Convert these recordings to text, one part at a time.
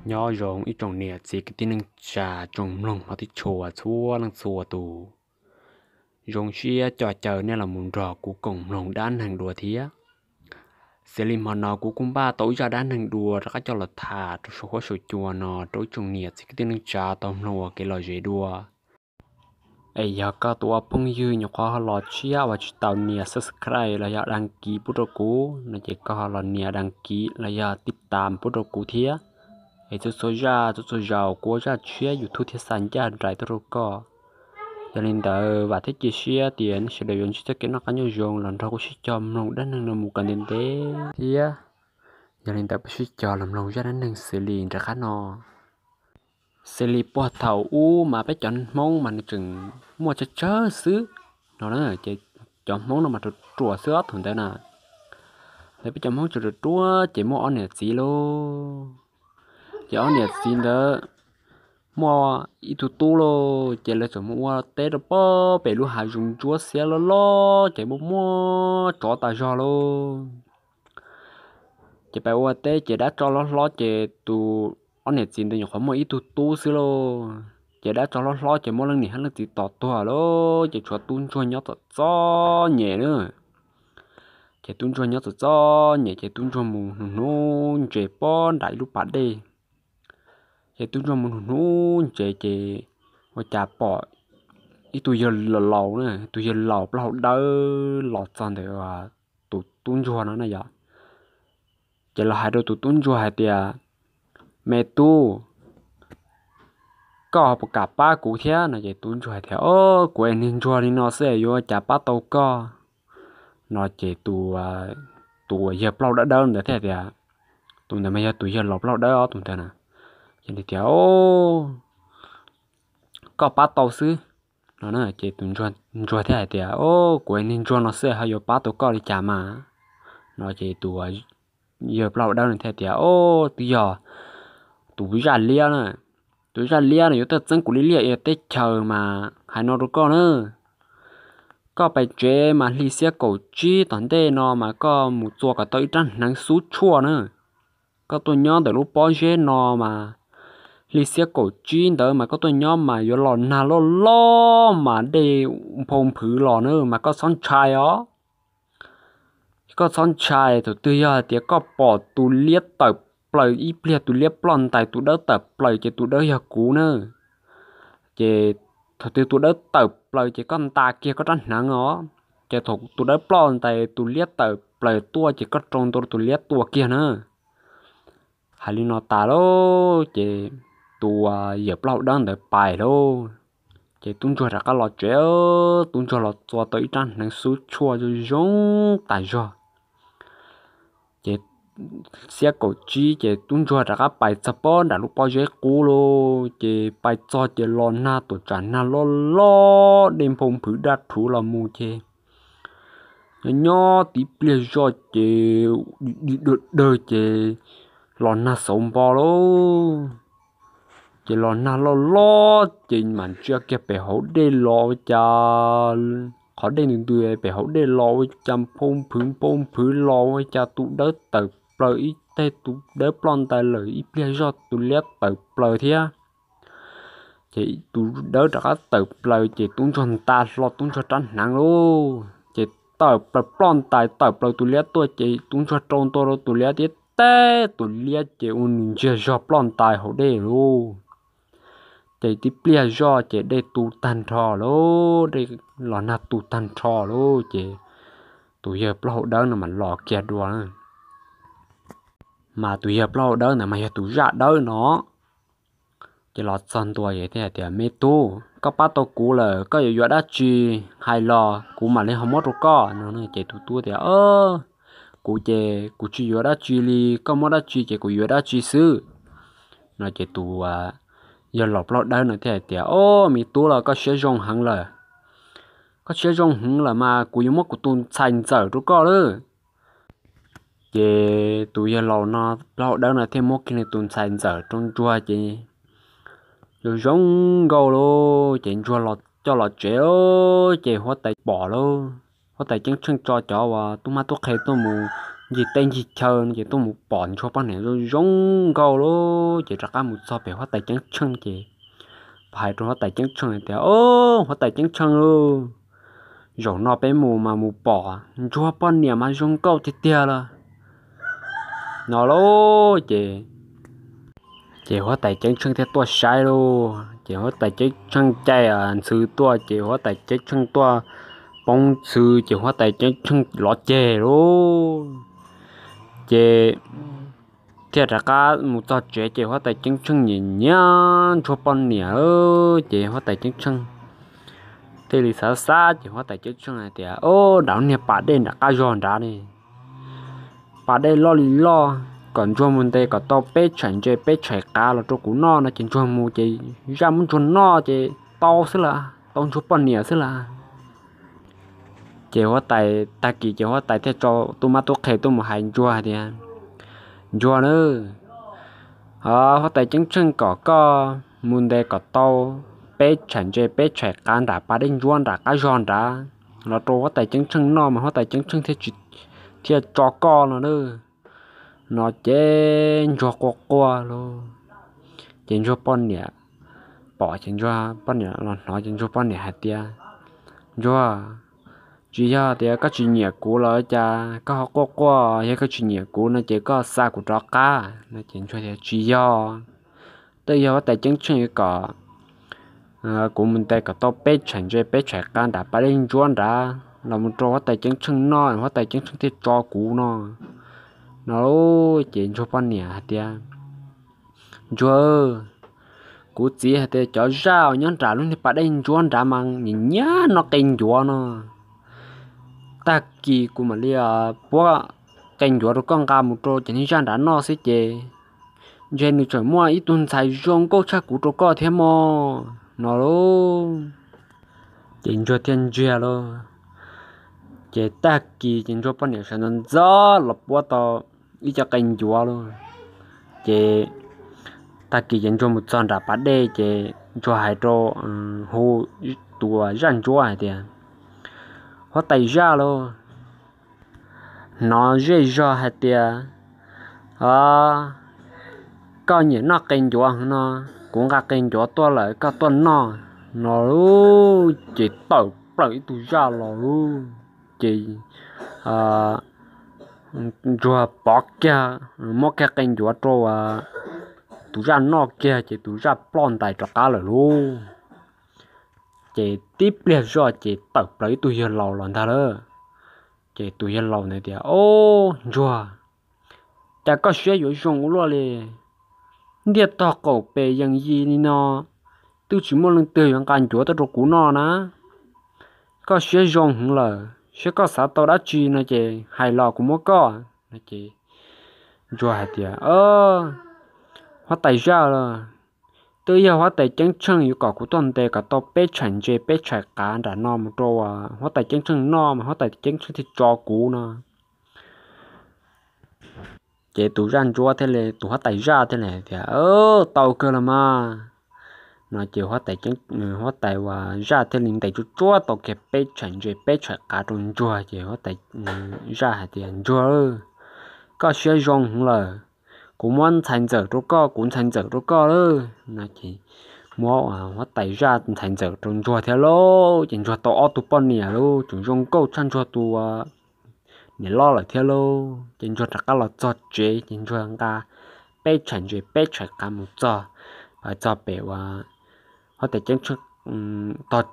Nyob zoo ib tsoom niam txiv kwv tij neej tsa tsoom mloog hmov tib tshua txhua leej txhua tus. Zoo siab coj caw nej los mus nrog kuv koom mloog dab neeg dua thiab. Xws li hmo no kuv kuj npaj tau ib zaj dab neeg dua rov qab coj los tham rau saum huab saum cua no rau ib tsoom niam txiv kwv tij neej tsa tau mloog ua kev lom zem dua. Es yog koj tus ua phooj ywg nyuam qhuav ho los tshiab uas tsis tau nias subscribe los yog đăng ký pub rau kuv no ces koj ho los nias đăng ký los yog tib tas pub rau kuv thiab. Es txhua txhua zaj txhua txhua zaus kuv ua zaj tshiab YouTube thiaj xa ncaj nraim tuaj rau koj. Yog li ntawd vam thiab cia siab tias nej sawv daws yuav ntsib txoj kev noj qab nyob zoo los nrog kuv sib cog mloog dab neeg no mus kom ntev ntev thiab. Yog li ntawd peb sib cog los mloog zaj dab neeg xws li nram qab no. Xws li puag thaum ub mas peb cov Hmoob mas nws tseem muaj tsawg tsawg xwb no na, ces cov Hmoob no mas ruam ruam xwb ob thaum ntawd na. Ces peb cov Hmoob tseem ruam ruam ces muaj ob niam txiv lauj. Ces ob niam txiv ntawd muaj ib tug tub lauj, ces lawv txawm mus ua teb rau pob pem lub hav zoov ntsuab xiab loj loj ces muaj muaj tsov tas zog lauj. Ces pem ua teb ces dab tsov hlob hlob ces tus ob niam txiv ntawd nyuam qhuav muaj ib tug tub xwb lauj. Ces dab tsov hlob hlob ces muab leej niam thiab leej txiv tom tuag lauj, ces tshuav tub ntsuag nyob txom txom nyem na. Ces tub ntsuag nyob txom txom nyem ces tub ntsuag mus hnub hnub ntses pob nram ib lub pas dej. Ces tub ntsuag mus hnub hnub ntses ces ua cas pom ib tug yawg laus laus na, tus yawg laus plaub hau dawb los txog ntawm tus tub ntsuag no na yom. Ces los hais rau tus tub ntsuag hais tias, Me tub, koj puas kam pab kuv thiab? No ces tub ntsuag hais tias, O, kuv es niag ntsuag li no xwb yuav cas pab tau koj? No ces tus, tus yawg plaub hau dawb dawb ntawd thiaj tias, tus ntawd mas yog tus yawg laus plaub hau dawb ob tus ntawd na. Ces tias, Koj pab tau xwb. No ces tus ntsuag thiaj hais tias, O, kuv es niag ntsuag no xwb ho yuav pab tau koj li cas mas? No ces tus yawg plaub hau dawb no thiaj tias, O, twb yog tus zaj liab na, tus zaj liab no yuav tuaj txeeb kuv li liaj ia teb chaws mas hais no rau koj na. Koj pais tsev mas hli xiab kaum tsib tom ntej no mas koj mus txua kom tau ib rab hneev xub tshuaj na. Koj tuaj nyob ntawm lub pob zeb no mas hli xiab kaum tsib ntawd mas koj tuaj nyob mas yuav los nag loj loj mas dej nphau nphwv los na mas koj txhob ntshai os. Koj txhob ntshai, thaum twg yog hais tias koj pom tus liab tawm plaws ib pliag tus liab ploj ntais tus dawb tawm plaws ces tus dawb yog kuv na. Ces thaum twg tus dawb tawm plaws ces koj nta kiag koj rab hneev os. Ces thaum tus dawb ploj ntais tus liab tawm plaws tuaj ces koj rau ntua tus liab tua kiag na. Hais li no tas lauj ces tus yawg plaub hau dawb ntawd pais lauj. Ces tub ntsuag rov qab los tsev, tub ntsuag los txua tau ib rab hneev xub tshuaj zoo tas zog. Ces xiab kaum tsib ces tub ntsuag rov qab pais txog pob nram lub pob zeb qub lauj. Ces pais txog ces los nag tuam tsam nag loj loj dej nphau nphwv daj rhuv los mus ces nyob nyob tib pliag zoj ces dig dig dawg dawg ces los nag xauv npo lauj. Ces los nag loj loj ces mam ntsia kiag pem hauv dej los ua cas, qhov dej ntws ntws pem hauv dej los ua cas nphau nphwv nphau nphwv los ua cas tus dawb tawm plaws ib teg, tus dawb ploj ntais lawm ib pliag zoj tus liab tawm plaws thiab. Ces tus dawb rov qab tawm plaws ces tub ntsuag nta hlo tub ntsuag rab hneev lauj. Ces tawm plaws ploj ntais tawm plaws tus liab tuaj ces tub ntsuag rau ntua rau tus liab thiab teb tus liab ces ua nws ntsiag zog ploj ntais hauv dej lauj. Ces tib pliag zoj ces dej tu tag nrho lauj, dej los nag tu tag nrho lauj ces tus yawg plaub hau dawb no mas los kiag dua. Mas tus yawg plaub hau dawb ntawd mas yog tus zaj dawb no. Ces los txog ntua ces thiaj hais tias, Me tub, koj pab tau kuv lawm, koj yuav yuav dab tsi hais los kuv mam li ho muab rau koj no. Ces tus tub tias, Kuv ces kuv tsis yuav dab tsi li, koj muab dab tsi ces kuv yuav dab tsi xwb. No ces tus yawg laus plaub hau dawb no thiaj hais tias, O, me tub los koj siab zoo heev lawm. Koj siab zoo heev lawm mas kuv yuav muab kuv tus ntxhais ntxawm rau koj lawm. Ces tus yawg laus no plaub hau dawb no thiaj muab kiag nws tus ntxhais ntxawm rau ntsuag ces zoo zoo nkauj lauj. Ces ntsuag los coj los tsev ces huab tais pom lauj, huab tais ceeb tsheej tso cov uas tub mab tub qhe tuaj mus ncig teb ncig chaw no ces tuaj mus pom Ntsuag poj niam zoo zoo nkauj lauj. Ces rov qab mus txog pem huab tais ceeb tsheej ces hais rau huab tais ceeb tsheej hais tias, Au, huab tais ceeb tsheej lauj, zaum no peb mus mas mus pom Ntsuag poj niam mas zoo nkauj tiag tiag lauj, no lauj. Ces ces huab tais ceeb tsheej thiaj tuaj saib lauj. Ces huab tais ceeb tsheej caij ntxhw tuaj ces huab tais ceeb tsheej tuaj poob ntxhw ces huab tais ceeb tsheej lov ceg lauj. Ces thiaj rov qab mus txog tsev ces huab tais ceeb tsheej nyiam nyiam Ntsuag poj niam, ces huab tais ceeb tsheej thiaj li xav xav ces huab tais ceeb tsheej hais tias, Au, nram lub niag pas dej nram qab zog nrad ne, pas dej loj li loj, kom Ntsuag mus ntes kom tau peb tsham ntses peb tsham qav los rau kuv noj no ces Ntsuag mus ces zaj muab Ntsuag noj ces tau xwb las, tau Ntsuag poj niam xwb las. Ces huab tais, tag kis ces huab tais thiaj tso tub mab tub qhe tuaj mus hais Ntsuag hais tias, Ntsuag na, huab tais ceeb tsheej kom koj mus ntes kom tau peb tsham ntses peb tsham qav nram pas dej ntsuab nram qab zog nrad los rau huab tais ceeb tsheej noj mas huab tais ceeb tsheej thiaj tso koj no na, no ces Ntsuag quaj quaj lauj. Ces Ntsuag poj niam pom ces Ntsuag poj niam los hnov ces Ntsuag poj niam hais tias, Ntsuag, tsis yog tias koj tsis nyiam kuv los cas koj ho quaj quaj, yog koj tsis nyiam kuv no ces koj xa kuv rov qab no ces Ntsuag tias, Tsis yog, twb yog huab tais ceeb tsheej kom kuv mus ntes kom tau peb tsham ntses peb tsham qav nram pas dej ntsuab nrad los mus rau huab tais ceeb tsheej noj huab tais ceeb tsheej thiaj tso kuv no, no. Ces Ntsuag poj niam hais tias, Ntsuag, kuv txiv hais tias cov zaj uas nyob nram lub niag pas dej ntsuab nrad mas nyiam nyiam noj qe ncuav no, tag kis kuv mam li puab qe ncuav rau koj nqa mus rau cov niag zaj nrad noj xwb ces ntshe nws tseem muaj ib tug ntxhais zoo nkauj tshaj kuv rau koj thiab mog, no lauj. Ces Ntsuag thiaj ntsiag lauj. Ces tag kis ces Ntsuag poj niam sawv ntxov ntxov los puab tau ib co qe ncuav lauj. Ces tag kis ces Ntsuag mus txog nram pas dej ces Ntsuag hais rau, hu tus zaj ntsuab hais tias, Huab tais zaj lauj, hnov zej zog hais tias koj nyiam noj qe ncuav no, kuv nqa qe ncuav tuaj lawm koj tuaj noj, no. Ces tawm plaws ib tug zaj los lauj. Ces Ntsuag pov kiag, muab kiag qe ncuav rau tus zaj noj kiag ces tus zaj ploj ntais rov qab lawm lauj. Ces tib pliag zoj ces tawm plaws ib tug yawg laus los ntag lauj. Ces tus yawg laus ntawd tias, Ob, Ntsuag, cas koj siab yuav zoo ua luaj li, ntiaj tog qaum pes yees yis li no, twb tsis muaj leej twg yuav nqa ncuav tuaj rau kuv noj na. Koj siab zoo heev lawm, saib koj xav tau dab tsi no ces hais los kuv muab koj. Ces Ntsuag hais tias, Huab tais zaj lauj, twb yog huab tais ceeb tsheej yuav kom kuv tuaj ntes kom tau peb tsham ntses peb tsham qav nram no mus rau huab tais ceeb tsheej noj mas huab tais ceeb tsheej thiaj tso kuv no. Ces tus zaj ntsuab thiaj li, tus huab tais zaj thiaj li hais tias, Tau kawg los mas, no ces huab tais uas zaj thiaj li ntes tsuag tsuab tau kiag peb tsham ntses peb tsham qav rau Ntsuag ces huab tais zaj hais tias, Ntsuag, koj siab zoo heev lawm, kuv muab ntxhais ntxawm rau koj, kuv ntxhais ntxawm rau koj lauj, no ces muab huab tais zaj ntxhais ntxawm rau Ntsuag thiab lauj. Ces Ntsuag tau ob tug poj niam lauj, tseem zoo nkauj tshaj Ntsuag tus niam loj lawm thiab lauj. Ces Ntsuag rov qab los txog tsev ces Ntsuag nqa peb tsham ntses peb tsham qav mus txog, txog pem uas huab tais ceeb tsheej tog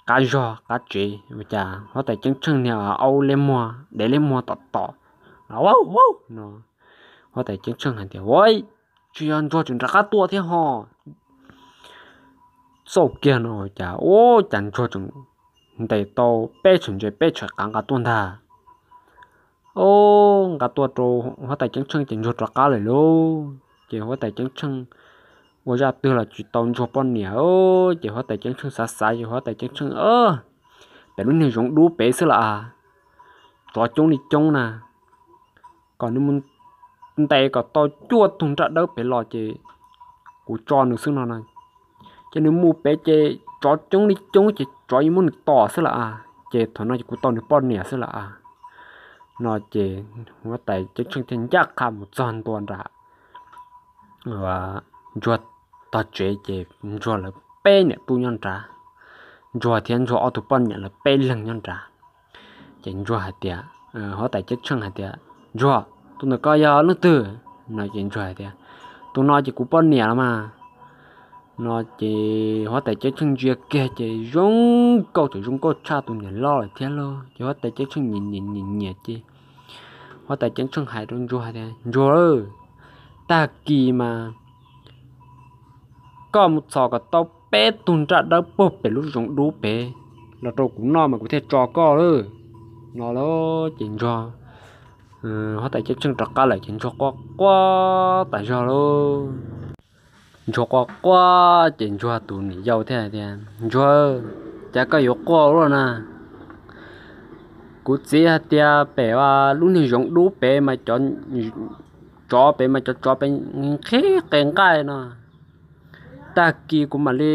qab zog qab tsev ua cas huab tais ceeb tsheej niag aub liab muag dev liab muag tom tom, no. Huab tais ceeb tsheej hais tias, Ua, tsis yog Ntsuag tseem rov qab tuaj thiab ho. Txauj kiag no ua cas, ua cas Ntsuag tseem ntes tau peb tsham ntses peb tsham qav nqa tuaj ntag. Ob, nqa tuaj rau huab tais ceeb tsheej ces Ntsuag rov qab lawm lauj. Ces huab tais ceeb tsheej ua zaj twg los tsis tau Ntsuag poj niam. Ces huab tais ceeb tsheej xav xav ces huab tais ceeb tsheej, Pem lub niag zoov dub pem xwb las, tsov coob li coob na, kom nws mus ntes kom tau cuaj tug nraj dawb pem los ces kuv tso nws xwb no na. Ces nws mus pem ces tsov coob li coob ces tsov yeej muab nws tom xwb las. Ces thaum no ces kuv tau nws poj niam xwb las. No ces huab tais ceeb tsheej thiaj ncaj qha mus txog ntua nram Ntsuag tog tsev ces Ntsuag lawv peb niam tub nyob nrad. Ntsuag thiab Ntsuag ob tug poj niam lawv peb leeg nyob nrad. Ces Ntsuag hais tias, huab tais ceeb tsheej hais tias, Ntsuag, tus ntawm ko yog leej twg? No ces Ntsuag hais tias, Tus no ces kuv poj niam los mas. No ces huab tais ceeb tsheej ntsia kiag ces zoo nkauj, tseem zoo nkauj tshaj tus niam loj lawm thiab lauj. Ces huab tais ceeb tsheej nyiam nyiam nyiam nyiam ces huab tais ceeb tsheej hais rau Ntsuag tias, Ntsuag, tag kis mas koj mus txhom kom tau peb tug nraj dawb puag pem lub zoov dub pem los rau kuv noj mas kuv thiaj tso koj lauj. No lauj ces Ntsuag, huab tais ceeb tsheej rov qab lawm ces Ntsuag quaj quaj tas zog lauj. Ntsuag quaj quaj ces Ntsuag tus niam yau thiaj hais tias, Ntsuag, cas koj yuav quaj ua luaj na? Kuv txiv hais tias pem lub niag zoov dub pem mas cov tsov pem mas cov tsov pem nqhis qe nqaij no. Tag kis kuv mam li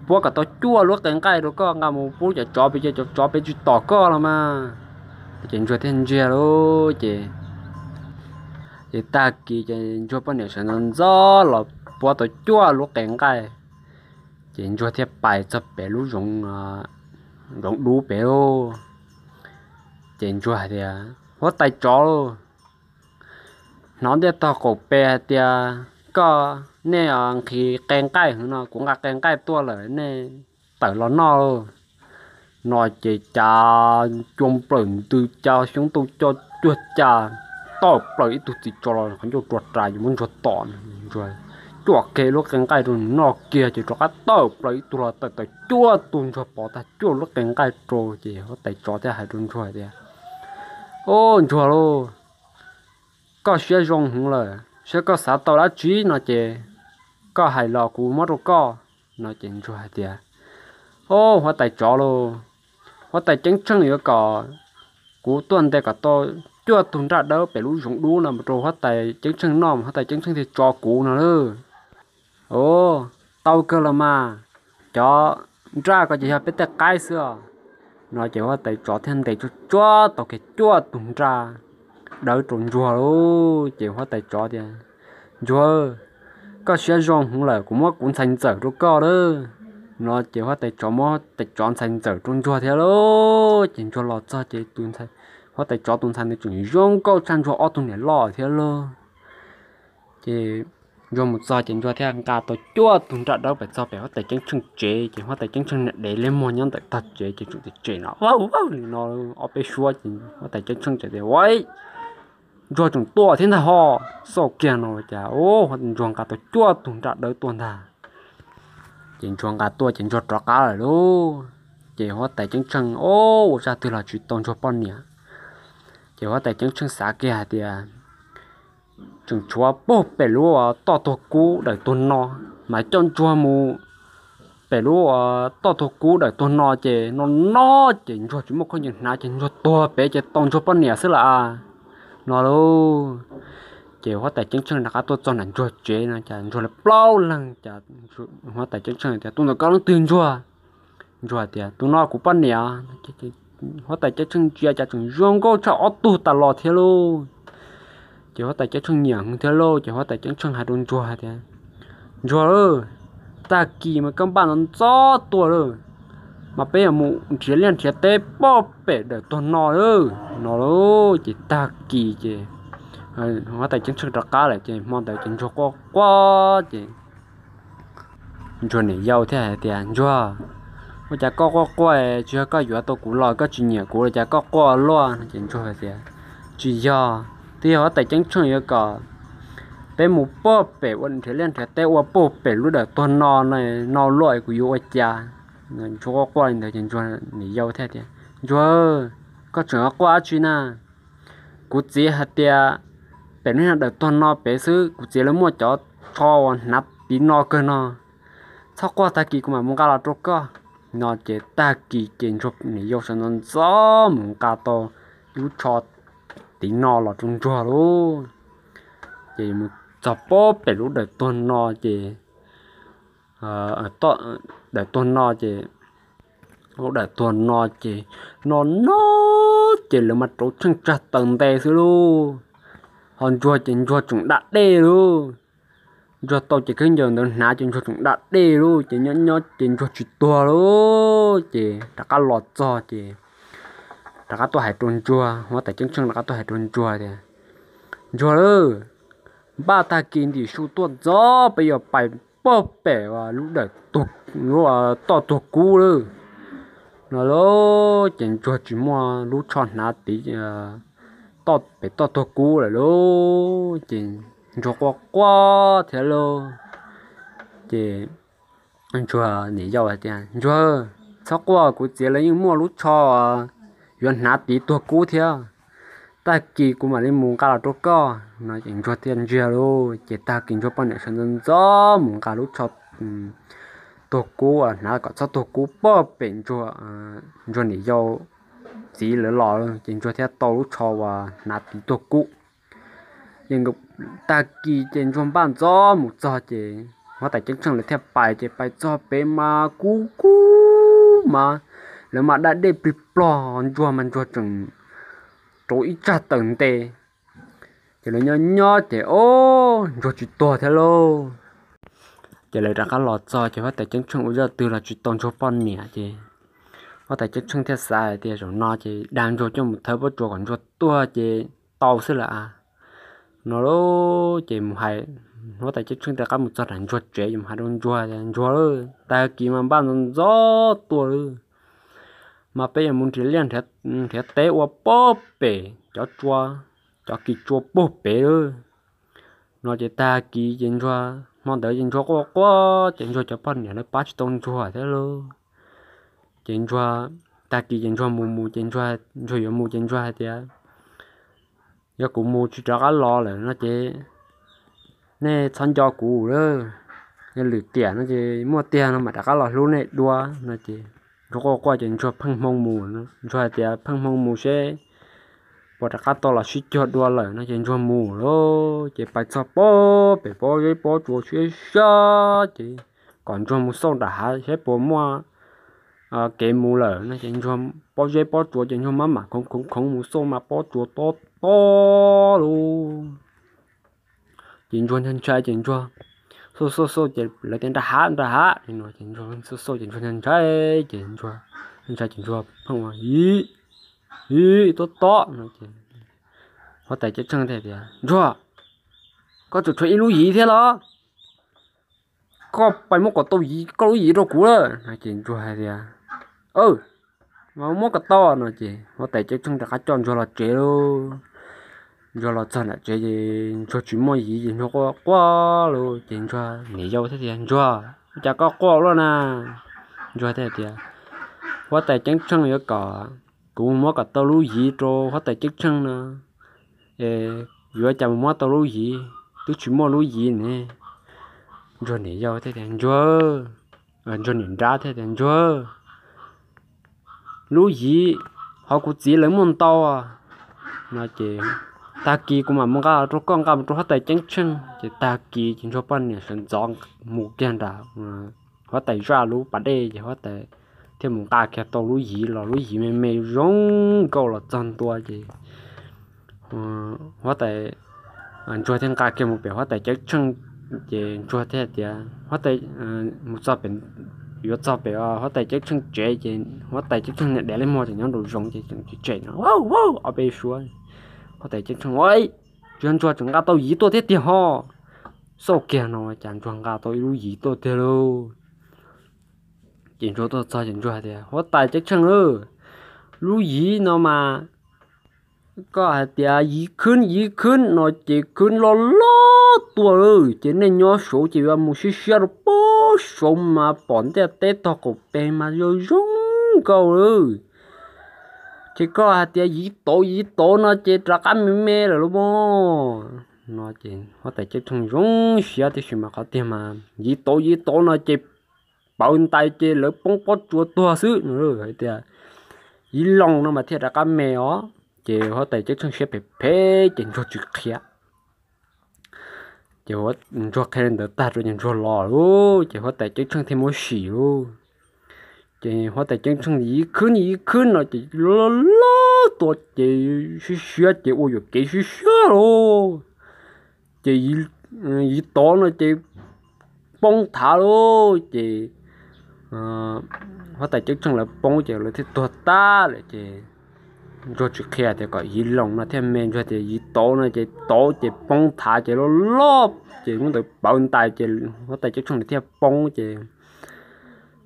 puab kom tau cuaj lub qe nqaij rau koj nqa mus pub cov tsov pem ces cov tsov pem tsis tom koj los mas. Ces Ntsuag thiaj ntsia lauj ces, ces tag kis ces Ntsuag poj niam sawv ntxov ntxov los puab tau cuaj lub qe nqaij. Ces Ntsuag thiaj pais txog pem lub zoov, zoov dub pem lauj. Ces Ntsuag hais tias, Huab tais tsov lauj, hnov ntiaj tog qaum pem hais tias koj, nej nqhis qe nqaij heev no, kuv nqa qe nqaij tuaj lawm nej tawm los noj lauj. No ces cas cua plaws ntws, cas xyoob ntoo co cuag, cas tawm plaws ib tug txiv tsov los qhov ncauj rua ras yuav muab Ntsuag tom. Ntsuag cuam kiag lub qe nqaij rau nws noj kiag ces rov qab tawm plaws ib tug los tawm tawm cuaj tug, Ntsuag pov tag cuaj lub qe nqaij rau ces huab tais tsov thiaj hais rau Ntsuag tias, Au Ntsuag lauj, koj siab zoo heev lawm, saib koj xav tau dab tsi no ces koj hais los kuv muab rau koj. No ces Ntsuag hais tias, Au huab tais tsov lauj, huab tais ceeb tsheej yuav kom kuv tuaj ntes kom tau cuaj tug nraj dawb pem lub zoov dub no mus rau huab tais ceeb tsheej noj, huab tais ceeb tsheej thiaj tso kuv no lauj. Au, tau kawg los mas, cov nraj ko ces yog peb tej qaib xwb os. No ces huab tais tsov thiaj ntes tsuag tsuag tau kiag cuaj tug nraj dawb rau Ntsuag lauj. Ces huab tais tsov tias, Ntsuag, koj siab zoo heev lawm, kuv muab kuv ntxhais ntxawm rau koj lauj. No ces huab tais tsov muab tais tsov ntxhais ntxawm rau Ntsuag thiab lauj. Ces Ntsuag los txog ces tus ntxhais, huab tais tsov tus ntxhais ntawd tseem zoo nkauj tshaj Ntsuag ob tug niam loj thiab lauj. Ces Ntsuag mus txog ces Ntsuag thiaj nqa tau cuaj tug nraj dawb pem txog pem huab tais ceeb tsheej tsev ces huab tais ceeb tsheej niag dev liab muag nyob ntawm tog tsev ces tseem tsem no vawj vawj li no ob peb suab ces huab tais ceeb tsheej tseem tias, Ua, Ntsuag tseem tuaj thiab ntag ho, xauj kiag no cas Ntsuag nqa tau cuaj tug nraj dawb tuaj ntag. Ces Ntsuag nqa tuaj ces Ntsuag rov qab lawm lauj. Ces huab tais ceeb tsheej o, ua zaj twg los tsis tau Ntsuag poj niam. Ces huab tais ceeb tsheej xav kiag hais tias, Tseem tshuav puag pem lub toj tuag kub dawm tuag no, mas coj Ntsuag mus pem lub toj tuag kub dawm tuag no ces no no ces Ntsuag tsis muaj khaub ncaws hnav ces Ntsuag tuag pem ces tau Ntsuag poj niam xwb las. No lauj, ces huab tais ceeb tsheej rov qab tuaj txog nram Ntsuag tsev no ces Ntsuag lawv plaub leeg ces huab tais ceeb tsheej tias, Tus ntawm ko leej twg Ntsuag? Ntsuag tias, Tus no kuv poj niam. Huab tais ceeb tsheej ntsia cas tseem zoo nkauj tshaj ob tug tas los thiab lauj. Ces huab tais ceeb tsheej nyiam heev thiab lauj, ces huab tais ceeb tsheej hais rau Ntsuag hais tias, Ntsuag, tag kis mas koj npaj ntxov ntxov tuaj lawm, mas peb yuav mus nrhiav liaj nrhiav teb puag pem dawm tuag no lawm. No lauj, ces tag kis ces huab tais ceeb tsheej rov qab lawm ces hmo ntawd ces Ntsuag quaj quaj ces Ntsuag niam yau thiaj hais tias, Ntsuag, ua cas koj quaj quaj, tsis yog koj yuav tau kuv los koj tsis nyiam kuv los cas koj quaj luaj? No ces Ntsuag hais tias, Tsis yog, twb yog huab tais ceeb tsheej yuav kom peb mus puag pem ua nrhiav liaj nrhiav teb ua puag pem lub dawm tuag no, no luaj kuv yuav ua cas? Ntsuag quaj quaj li ntawd ces Ntsuag niam yau thiaj tias, Ntsuag, koj tseem quaj dab tsi na? Kuv txiv hais tias pem lub dawm tuag no pem xwb, kuv txiv lawv muaj cov tsho uas hnav tiv no kawg no. Txhob quaj, tag kis kuv mam mus nqa los rau koj. No ces tag kis ces Ntsuag niam yau sawv ntxov ntxov mus nqa tau lub tsho tiv no los rau Ntsuag lauj. Ces mus txog puag pem lub dawm tuag no ces, dawm tuag no ces, lub dawm tuag no ces no no ces lawv mas rauv tsheej tsag taws nte xwb lauj. Ho ntsuag ces ntsuag tseem da dej lauj. Ntsuag tau ces khaub ncaws ntawd hnav ces ntsuag tseem da dej lauj, ces nyob nyob ces ntsuag tsis tuag lauj. Ces rov qab los txog ces rov qab tuaj hais rau ntsuag, huab tais ceeb tsheej rov qab tuaj hais rau ntsuag tias, Ntsuag lauj, npaj tag kis ntim su tuaj ntxov peb yuav pais pog pem lub dawm, lub toj tuag kub lawm no lauj. Ces ntsuag tsis muaj lub tsho hnav tiv toj pem toj tuag kub lawm lauj. Ces ntsuag quaj quaj thiab lauj. Ces ntsuag niam yau hais tias, Ntsuag, txhob quaj, kuv txiv lawv yeej muaj lub tsho yuav hnav tiv tuag kub thiab. Tag kis kuv mam li mus nqa los rau koj no. Ces ntsuag thiaj ntsiag lauj. Ces tag kis ntsuag poj niam sawv ntxov ntxov mus nqa lub tsho tuag kub, hnav kom txhob tuag kub pog pem ntsuag, ntsuag niam yau txiv lawv los, ces ntsuag thiaj tau lub tsho uas hnav tiv tuag kub. Ces tag kis ces ntsuag npaj ntxov mus txog ces huab tais ceeb tsheej lawv thiaj pais, ces pais txog pem mas kub kub mas lawv mas da dej plig plog, ntsuag mas ntsuag tseem rauv ib tsag taws nte. Ces lawv nyob nyob ces ob ntsuag tsis tuag thiab lauj. Ces lawv rov qab los txog ces huab tais ceeb tsheej ua zaj twg los tsis tau ntsuag poj niam ces huab tais ceeb tsheej thiaj xav hais tias zaum no ces dag ntsuag coj mus thawb pob tsuas kom ntsuag tuag ces tau xwb lawm a no lauj. Ces mus hais, huab tais ceeb tsheej rov qab mus txog nram ntsuag tsev ces mus hais rau ntsuag tias, Ntsuag, tag kis mas npaj ntxov ntxov tuaj lawm, mas peb yuav mus nrhiav liaj nrhiav teb ua pog pem cov tsua, cov kis tsua pog pem lawm no. Ces tag kis ces ntsuag, hmo ntawd ces ntsuag quaj quaj ces ntsuag cov poj niam lawv pab tsis tau ntsuag thiab lauj. Ces ntsuag, tag kis ces ntsuag mus mus ces ntsuag, ntsuag yuav mus ces ntsuag hais tias, Yog kuv mus tsis rov qab los lawm no ces nej txhob nco kuv lawm. Yog lwm tiam no ces muaj tiag no mam rov qab los hlub nej dua no. Ces ntsuag quaj quaj ces ntsuag pheej hmoo mus, ntsuag hais tias pheej hmoo mus seb puas rov qab tau los sib cuag dua lawm no. Ces ntsuag mus lauj. Ces pais txog pog pem pob zeb pob tsuas siab siab ces kom ntsuag mus xauj nram hav seb puas muaj kev mus lawm no. Ces ntsuag pob zeb pob tsuas ces ntsuag maj mam khoov khoov khoov mus xauj mas pob tsuas tob tob lauj. Ces ntsuag ntshai ntshai ces ntsuag xauj xauj xauj ces lawv tias nram hav nram hav no ces ntsuag xauj xauj ces ntsuag ntshai ntshai ces ntsuag ntshai ces ntsuag pheej ua, Ib, ib, tob tob no ces huab tais ceeb tsheej thiaj tias, Ntsuag, koj tseem tshuav ib lub yiv thiab los? Koj pais muab kom tau koj lub yiv rau kuv lawm no. Ces ntsuag hais tias, Aws, mas muab kom tau no. Ces huab tais ceeb tsheej rov qab coj ntsuag los tsev lauj. Ntsuag los txog nram tsev ces ntsuag tsis muaj yiv ces ntsuag quaj quaj lauj. Ces ntsuag niam yau thiaj tias, Ntsuag, ua cas koj quaj luaj na? Ntsuag thiaj tias, Huab tais ceeb tsheej yuav kom kuv muab kom tau lub yiv rau huab tais ceeb tsheej no, es yuav cas mus muab tau lub yiv, twb tsis muaj lub yiv ne. Ntsuag niam yau thiaj tias, Ntsuag, ntsuag niam nrab thiaj tias, Ntsuag, lub yiv ho kuv txiv lawv muaj ntau no ces tag kis kuv mam mus nqa rau koj, nqa mus rau huab tais ceeb tsheej. Ces tag kis ces ntsuag poj niam sawv ntxov mus kiag nram huab tais zaj lub pas dej ces huab tais thiaj mus nqa kiag tau lub yiv los, lub yiv me me zoo nkauj los txog ntua ces huab tais, ntsuag thiaj nqa kiag mus pem huab tais ceeb tsheej. Ces ntsuag thiaj tias, mus txog pem, yuav txog pem huab tais ceeb tsheej tsev ces huab tais ceeb tsheej niag dav li muag tseem nyob nraum zoov ces tseem tsem no, Au, au, ob peb suab. Huab tais ceeb tsheej, Ua, tsis yog ntsuag tseem nqa tau yiv tuaj thiab tiag ho. Xauj kiag no cas ntsuag nqa tau ib lub yiv tuaj tiag lauj. Ces ntsuag tuaj txog ces ntsuag hais tias, Huab tais ceeb tsheej lauj, lub yiv no mas koj hais tias yiv khwb yiv khwb no ces khwb loj loj tuaj lawm ces nej nyob saud ces yuav mus siab siab rau pem saud mas pom ntiaj teb tog qaum pem mas zoo zoo nkauj lawm. Ces koj hais tias yiv tauv yiv tauv no ces rov qab me me lawm lauj mog no ces huab tais ceeb tsheej zoo siab tiam sis mas qhov tiag mas yiv tauv yiv tauv no ces pawv ntais ces lawv poob pob tsuas tuag xwb no. Hais tias yiv loo no mas thiaj rov qab me os. Ces huab tais ceeb tsheej siab phem phem ces ntsuag tsis qhia. Ces ntsuag qhia li ntawd tag rau ces ntsuag los lauj, ces huab tais ceeb tsheej thiaj muab sim lauj. Ces huab tais ceeb tsheej yim khwb yim khwb no ces loj loj tuaj ces siab siab ces ua yuam kev siab siab lauj. Ces yim tod no ces poob thav lauj ces huab tais ceeb tsheej lawv poob ces lawv thiaj tuag tag lawm ces ntsuag tsis qhia tias kom yim loos no thiaj me, ntsuag tias yim tod no ces tod ces poob thav ces loj loj ces lub ntawd pawv ntais ces huab tais ceeb tsheej lawv thiaj poob ces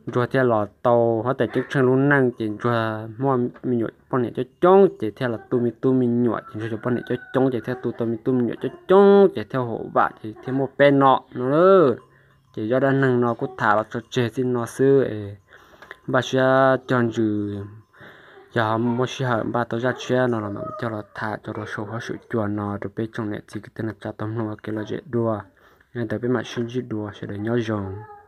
ntsuag thiaj los tau huab tais ceeb tsheej lub neej ces ntsuag muaj me nyuam poj niam coob coob ces thiaj los tu me tub me nyuam ces ntsuag cov poj niam coob coob ces thiaj tu tau me tub me nyuam coob coob ces thiaj huam vam ces thiaj muaj peb nom no. Ces zaj dab neeg no kuv tham los tso tseg txij no xwb es npaj siab cog ntsws, yog muaj sij hawm npaj tau zaj tshiab no los mam coj los tham rau saum huab saum cua no rau peb tsoom niam txiv kwv tij neej tsa tau mloog ua kev lom zem dua. Yog li ntawd peb mam sib ntsib dua, sawv daws nyob zoo.